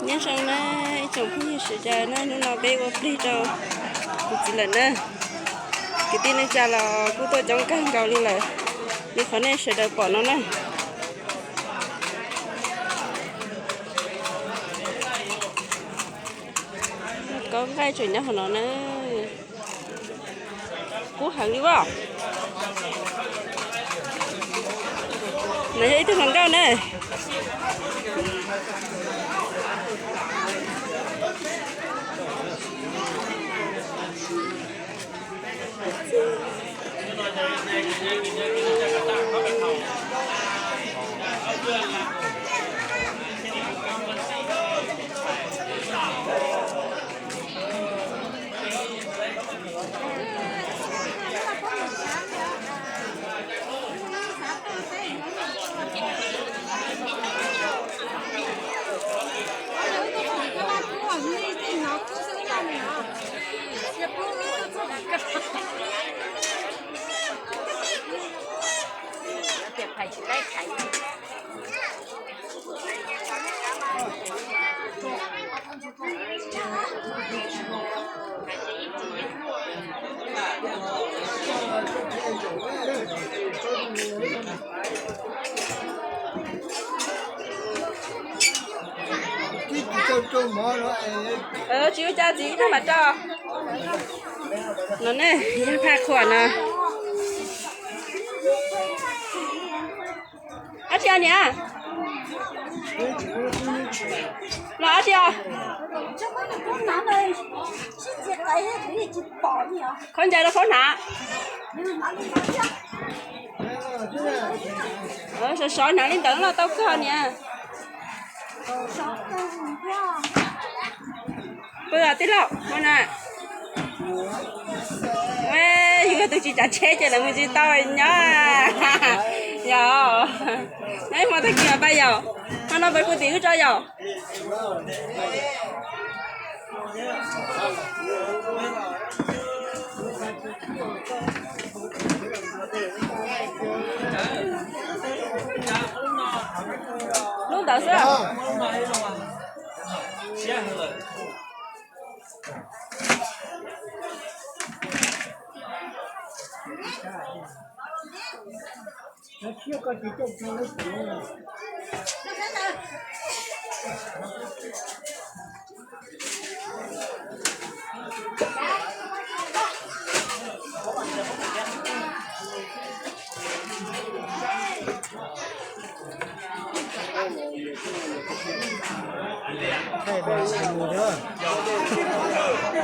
Nyob zoo na ib tsoom phooj ywg sawv daws na, hnub no peb ua plig rau tus txiv lawm na. Kwv tij neej tsa los kuj tuaj coob kawg nkaus li lawm, li qhov nej sawv daws pom no na. Kaub nqaij tseem nyob hauv no na. Kub heev li as. No yog ib tug hluas nkauj na. Tsis ua cas, txiv ib pliag mam rau. No ne, yog phaj qhuam no. Ab tsi niam? Los ab tsi os? Khaub ncaws rau khaub hnav. Sov sov hnav li ntawd los tau kawg niam. Pw os tij laug, mus na. Yus yog tus tsis tsav tsheb ces lawv mus tsis tau nyob. Yog, nyob ib hmo tag kis mas pab yom. Hmo no pab pw tim wb tso yom. Lub ntawd xwb.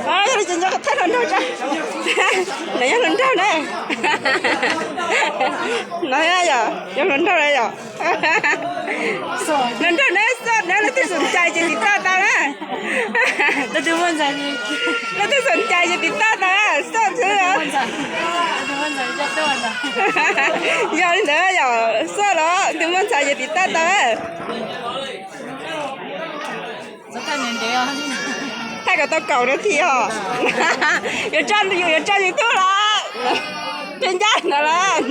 Yog li ces nco kom thaij hluas nraug tso. Nov yog hluas nraug na. Nov yog, yog hluas nraug na yom. Hluas nraug na, xoj na, leej twg xom cai ces tiv tauj tau na. Leej twg xom cai ces tiv tauj tau na, xoj xwb. Yog li ntawd yom, xoj los tus muaj ntxhais ces tiv tauj tau. Thaij kom tau kaum no thiab os. Yuav tso, yuav tso YouTube los, tso ncaj ntawd lawm.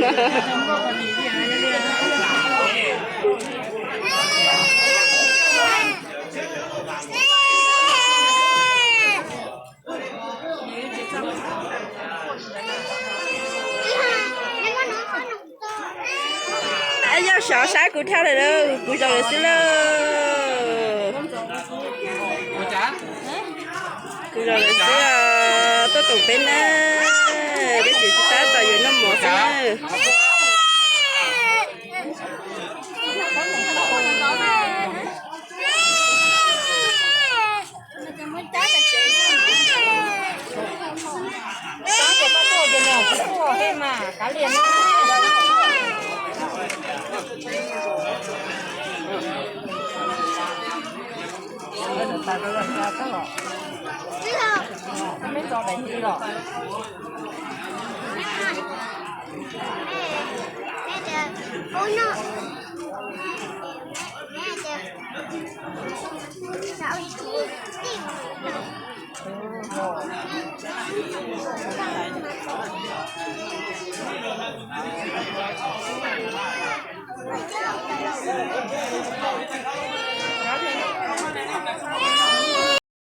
Yog sov saib kuv dhau lawm lauj, kuv zaum lawm xwb lauj. Kuv zaum lawm xwb, tuaj koom peb na, peb tseem tsis tab tom yuav noj mov xwb na.